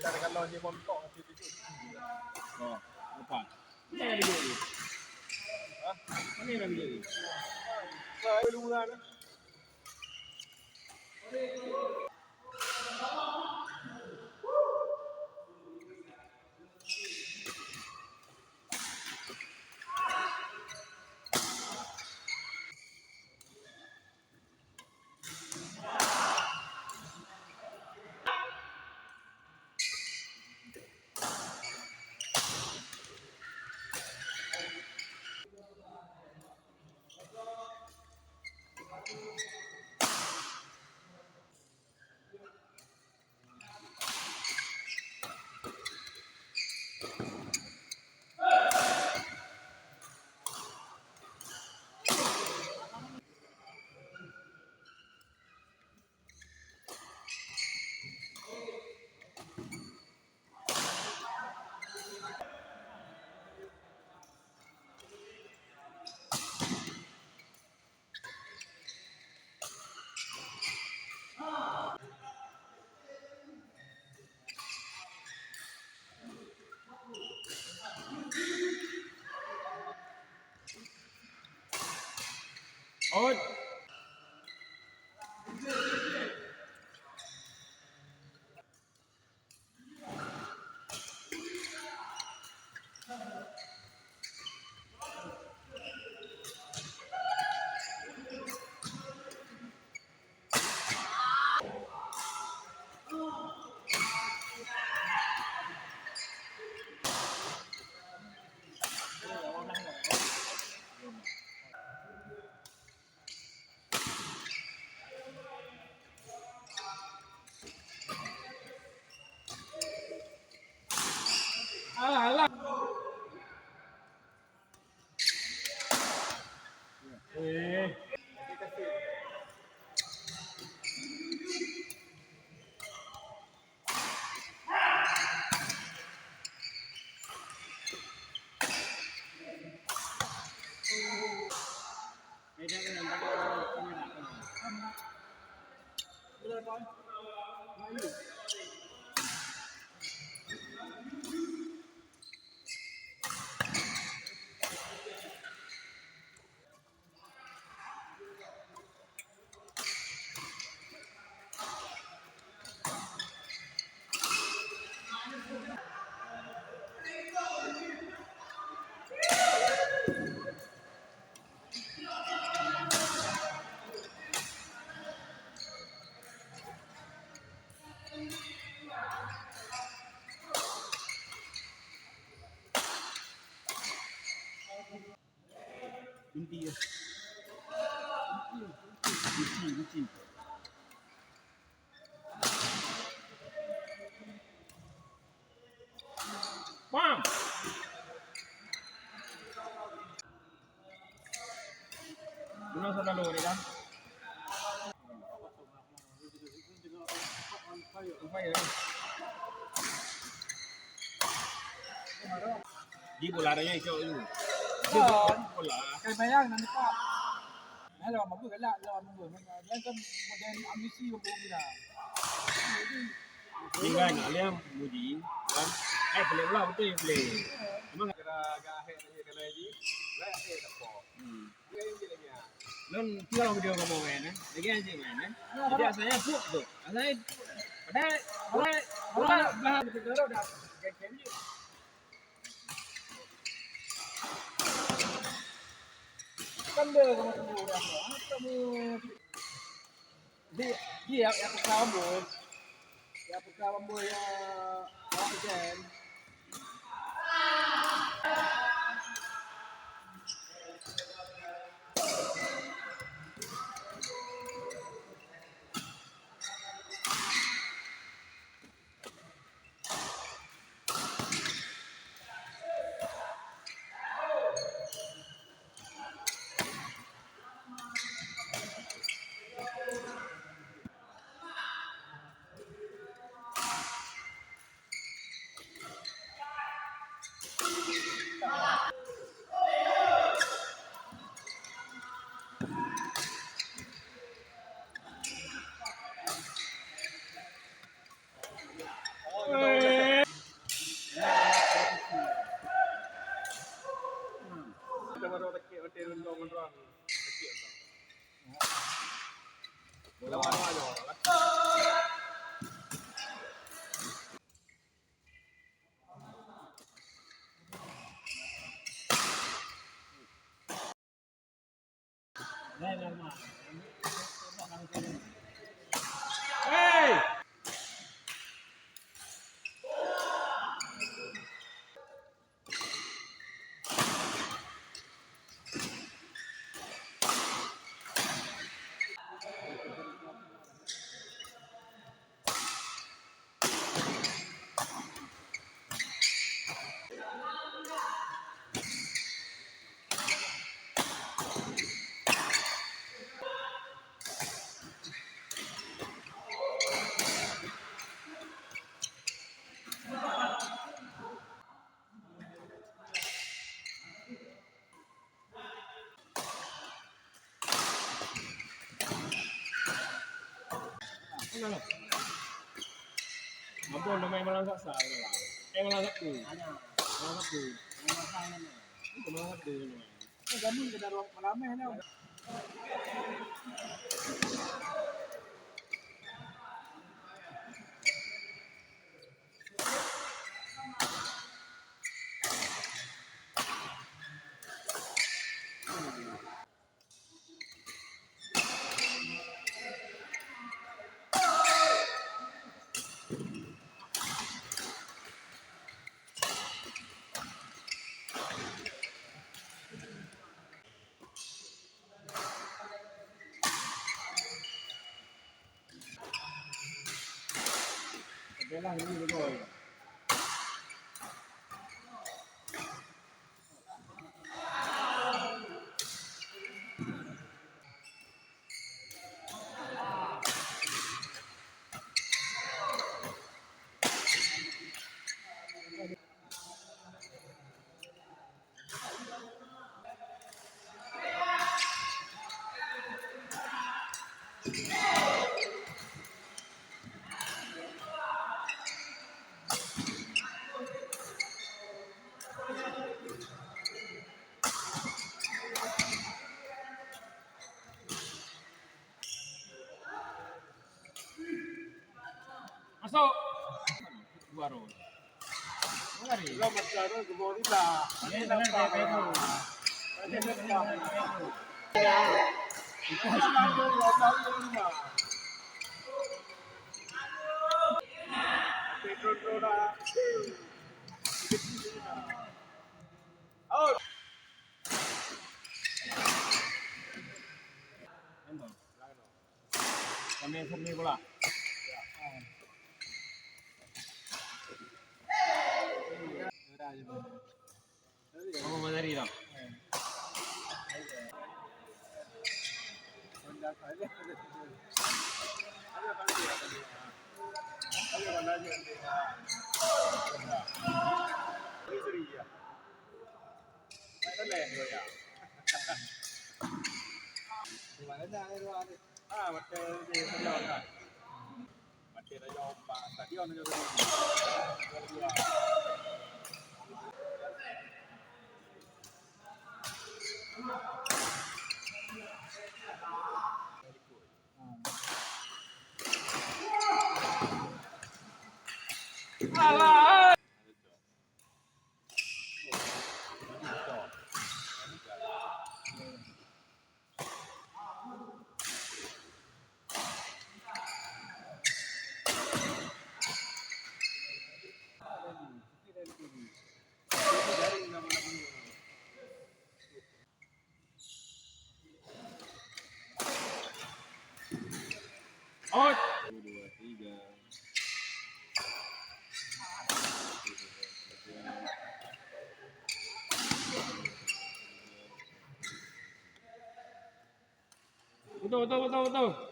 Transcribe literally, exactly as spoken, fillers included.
Kita kalau dia montok nanti tujuh. Oh, lupa. Mana dia? Hah? Mana dia? Saya lupa. Out. Alah. Eh. Kunci ya. Kunci, kunci. Bang. Guna sana lo ni kan? Upaya. Di bola ada yang hijau tu. Di bola. Kan bayang nak dekat. Nah, lawan bagus galak, lawan bagus. Dia kan model ambisi bagus guna. Jadi, tinggal nak liam muji kan. Eh, boleh bola betul ya boleh. Memang kira agak akhir tadi kalau lagi. Lah akhir tak apa. Hmm. Lôn tinggal video kamu main eh. Lagi aja main eh. Jadi asalnya puk tu. Asalnya padahal bola bola belah betul dah. Kan dia kamu tunggu dah. Kamu di di ya ya pekan bos. Ya pekan bos ya awak jen. Hei! Ampun, nama yang melangkah sah, ya. Yang melangkah tu. Melangkah tu. Melangkah tu. Eh, jamin kita ruang malameh dah. Masuk. Dua roh. Mari. Lo macam tu, semua ni lah. Ini nampak. Out. Kami serve bola. Kamu menari dong. Out. Satu, dua, tiga. Betul, betul, betul, betul.